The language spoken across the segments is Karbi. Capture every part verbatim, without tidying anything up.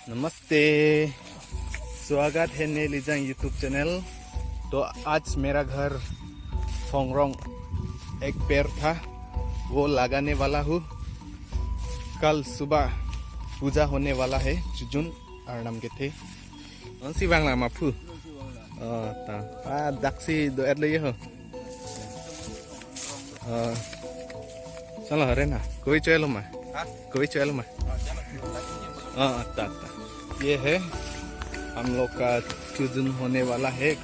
नमस्ते, स्वागत है ने लीजांग YouTube चैनल। तो आज मेरा घर फोंगरोंग एक पेड़ था, वो लगाने वाला हूँ। कल सुबह पूजा होने वाला है, chojun arnam kethe. Ansi bang la ma phu. Oh, ta. Ah, daksi do-et lo ye ho. Oh. Salah hore na. Koi choi lo ma. Ha? Koi choi lo ma. Oh, ta, ta. ये है हम लोग का chojun होने वाला है।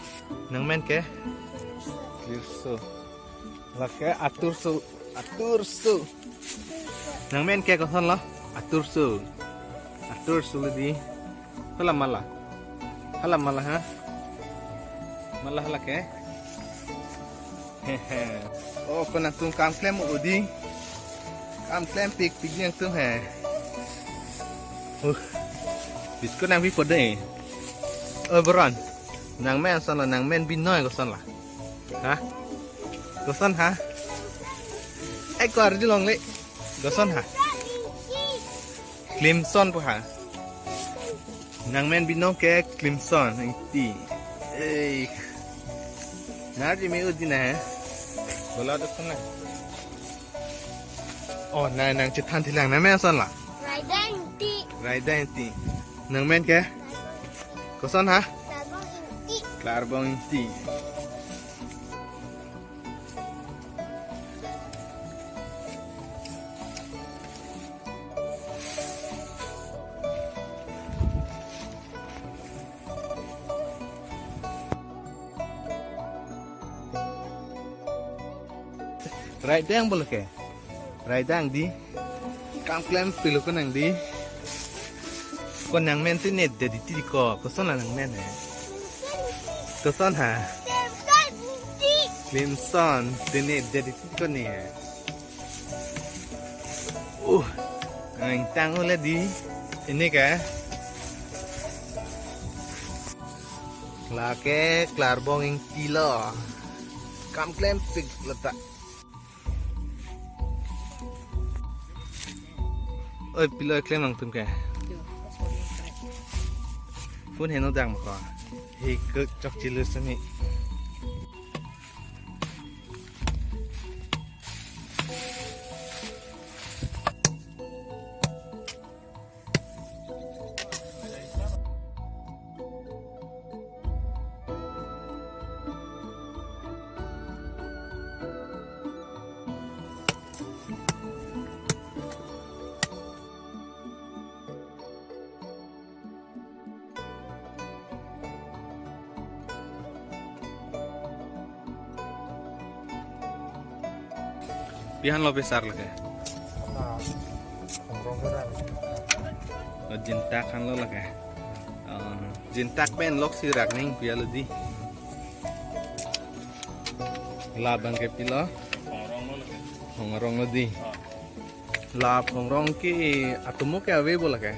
Nangmen ke? Tirso. Lake atur su, atur su. Nangmen ke koson lo? Atur su. Atur su lo di. Hala mala. Hala mala ha. Mala hala ke. Hehe. Oh, ko nangtum kam klem udi. Kam klem pikpik nangtum he. Uh. Biskut nangpi po de. Oh, Boron. Nangmen son lo, nangmen Binoy koson la. Ha? Koson ha? Ai ko arjulongle. Koson ha? Klimson pu ha. Nangmen Binoy ke Klimson Ingti. Ei. Nar ji me udi na he. Bola do sana. Oh, na nangchethan thilang, nangmen son la? Raida Ingti. Raida Ingti. Nangmen ke? Koson ha? Klarbong Ingti. Klarbong Ingti. Raidang bolo ke? Raidang di. Kam klem pilo ko nang di. Ko nangmen te ne dedi ti ko. Koson la nangmen he? Koson ha? Klimson te ne dedi ti ko ne. Uh, ang tang ule di. Ini ke? Lake Klarbong Ingti lo. Kam klem pik lata. Oi, pilo klem nangtum ke? Phone heno dang ko. He ke chok chilu seni. Pihan lo besar lake. Jintak han lo lake. Oh, jintak pen lok si rak ning pia lo di. Labang ke pilo? Phongrong lo di. La Phongrong ke atomo ke ave bo lake.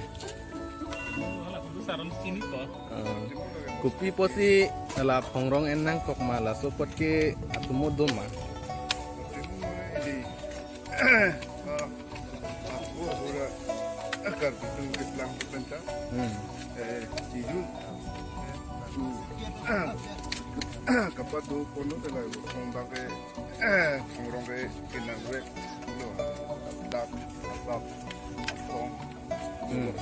Hala kudu saron sini to. Ah, kopi pusi la Phongrong en nangkok ma, laso apot ke atomo do ma? Karbi atum keplang penta. Hmm. Eh, chojun. Kapat do kono tela Phongrong ke, Phongrong ke kenang re. Lo, dak, dak, Phongrong. Hmm.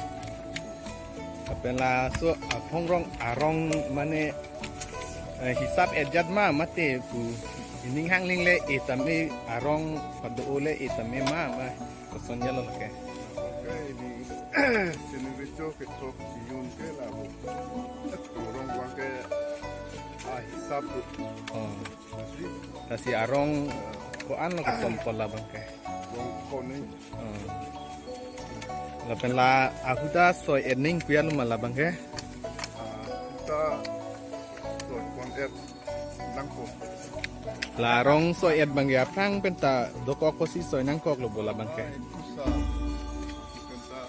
Lapen laso, ah, Phongrong arong mane, eh, hisap ejat ma mate pu ining hangling le e tame arong pado le e tame ma ma koson ya lo ke. Ke ini sini recho ke thok chojun ke la bo. Phongrong abang ke, ah, hisap do. Oh. Lasi arong ko-an lo koson pol labang ke? Arong koning. Oh. Lapen la ahuda soi ening pia lo ma labang ke? Ah, ta soi pon et nangkok. La arong soi et abang ke aphrang penta dokok kosi soi nangkok lo bo labang ke? Ai, pusa. Penta.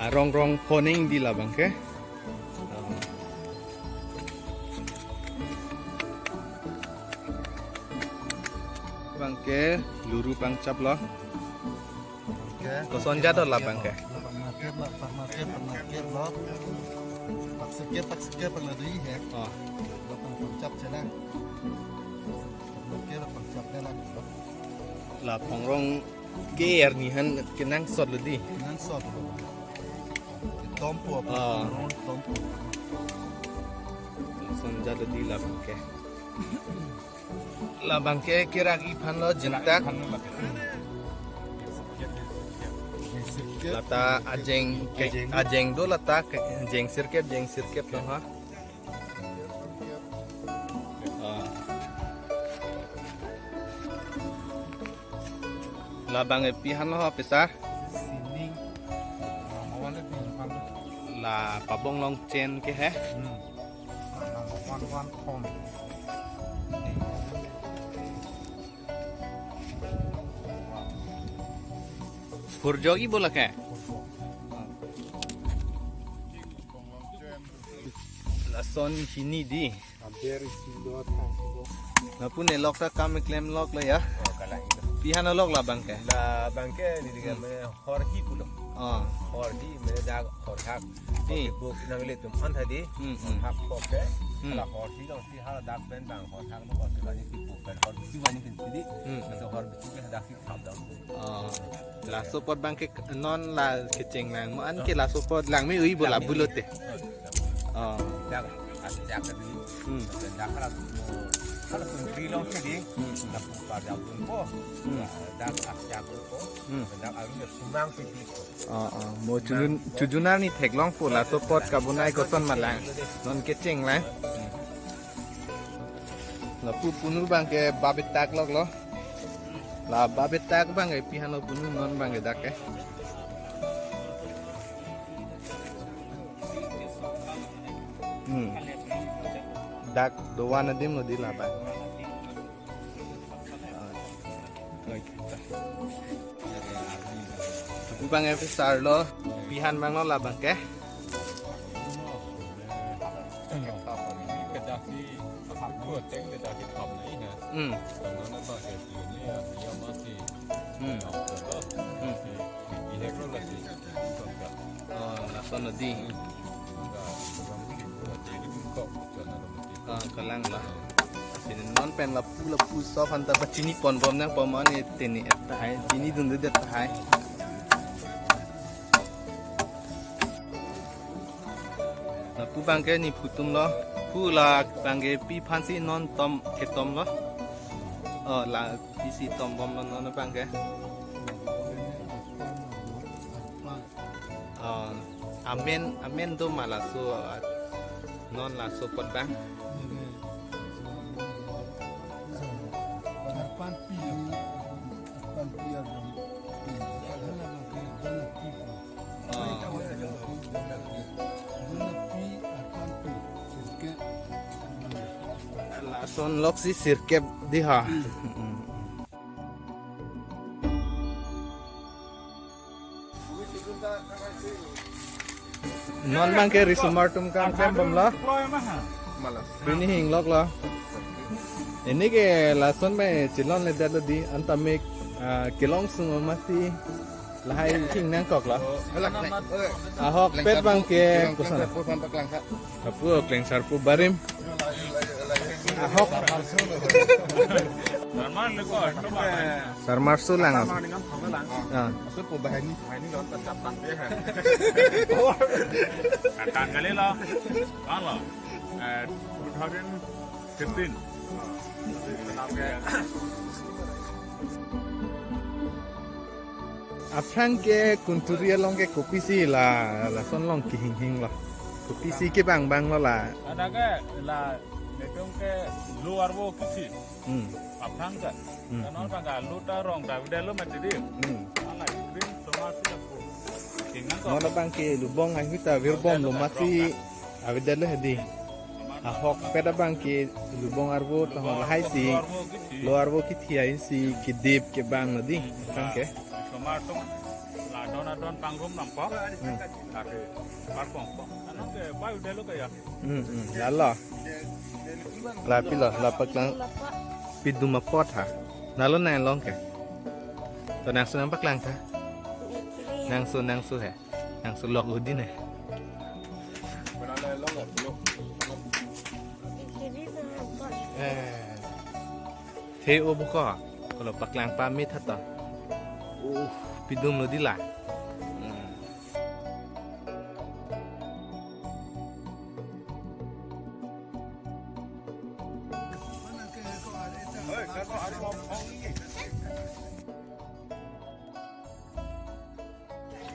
Arong rong phoning di labang ke. Bangke luru pangchap lo. Oke. Koson jat do labang ke? Labang market lo, labang market, labang market lo. Pak sirkep, pak sirkep, pangla dui he. Oh. Labang pangchap chena. Labang market, labang pangchap chena. La Phongrong ke arni han kenangsot lo di. Kenangsot lo. Tompo apa? Ah. Tompo. Koson jat lo di labang ke. Labang ke kerak iphan lo jintak. Lata ajeng ke, ajeng do lata ke, jeng sirkep, jeng sirkep lo ha. Ah. Labang ke pi han lo ha pesar? Sining. La pabong long chen ke he? Hmm. One, one, one. Purjogi bola ke? Lason hini di. Aber isi lo, thang isi lo. Lapu ne lok ta kam klem lok lo ya. Oh, kalang ilo. Pi han lok labang ke? Labang ke ni dengan Hmm. me horhi pulo. Oh. Horhi me dak horhak. Di. Oke, buk nang le tum an tadi. Hmm, hmm. Horhak kok ke. Hmm. Hala horhi dong si hala dak pen bang horhak lo kok si bani si buk pen horhi si bani pen si di. Hmm. Masa horhi si ke dak si thap dong. Oh. Laso apot bang ke non la kecheng lang mo an ke laso apot lang me ui bola bulote. Oh. Dak as jak tadi. Hmm. Dak hala hala tum di long si di. Hmm. Dak par jak tum po. Hmm. Dak as jak tum po. Hmm. Dak alun dia sumang si di. Oh, oh. Mo chujun, chujunar ni theklongpo laso apot kabonai koson ma lang. Non kecheng lang. Lapu punu bang ke babetak lok lo. La babetak bang ke pi han lo punu non bang ke dak ke. Hmm. Dak doan adim lo di labang. Lapu bang ke pesar lo, pi han bang lo labang ke. Hmm. Hmm. Oh, lason lo di. Ah, kalang la. Sini non pen lapu lapu so phanta pachini pon bom nangpo mane teni et tahai. Chini dunde det tahai. Lapu bang ke ni phutum lo. Phu la bang ke pi phan si non tom ketom lo. Oh, la pi si tom bom lo non bang ke. Ah, amen, amen do ma laso, ah, non laso apot bang. Ah. Lason lok si sirkep di ha. Hmm. Non bang ke risomar atum kam klem bom lo. Malas. Pini hing lok lo. Ini ke lason me chilon le dat lo di anta mek, ah, kelong sung masi lahai hing nangkok lo. Ahok pet bang ke koson. Lapu klengsar pu barim. Ahok. Sarmar su lang. Ah. Tanggal lo. Kan lo. Eh, two thousand fifteen. Aphrang ke Kunturi along ke kopisi la, lason along kehing hing lo. Kopisi kebang bang lo la. Ada ke la netum ke lo arvo kisi. Hmm. Aphrang ke. Hmm. Kan non bang lo ta rong ta video lo mati di. Hmm. Ala green tomato ko. Kingan ko. Non bang ke lubong ahi ta virbom lo masi. Avedetlo hedi. Ahok pet abang ke lubong arvo tahon lahai si, lo arvo kithi hai si kedip kebang nadi. Tang ke. Somar tum la don adon pangrum nangpo. Hmm. Tapi parpong po. Ano ke pai udah lo kaya. Hmm, hmm. Lalo. La pilo, la paklang pidum apot ha. Nalo nang long ke. To nangso nangpaklang tha. Nangso, nangso he. Nangso lok udi ne. Eh. The o buko. Kolo paklang pame tha to. Uh, pidum lo dila. Hmm.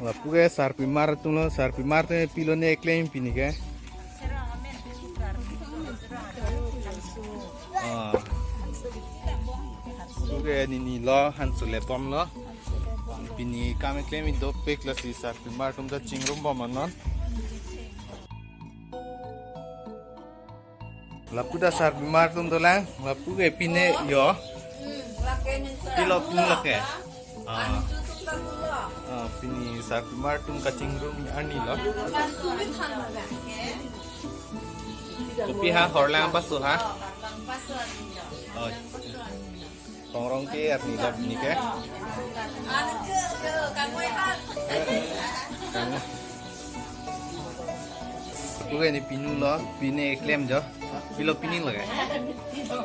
Lapu ke sarpimar atum lo, sarpimar atum pilo ne keklem pini ke. Ah. Lapu ke nini lo, hanso le bom lo. Pini kam keklem dopik lasi sarpimar atum ta chingrum bom anon. Lapu ta sarpimar atum dolang, lapu ke pine yo. Pilo pine lo ke. Ah. Ah, pini sarpimar atum kachingrum arni lo. Kopi ha horlang paso ha. Oh. Tongrong ke arni lo pini ke. Lapu ke ne pinu lo, pine keklem jo. Pilo pine lo ke.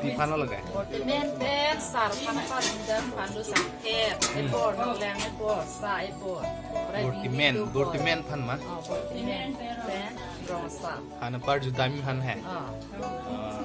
Pi aphan lo ke. Bortimen pen sar aphan, apar juda aphan do sangkep. Epor, nongleng epor, sa epor. Bortimen, bortimen aphan ma? Oh, bortimen pen rong sa. Han apar juda mi aphan he. Ah. Ah.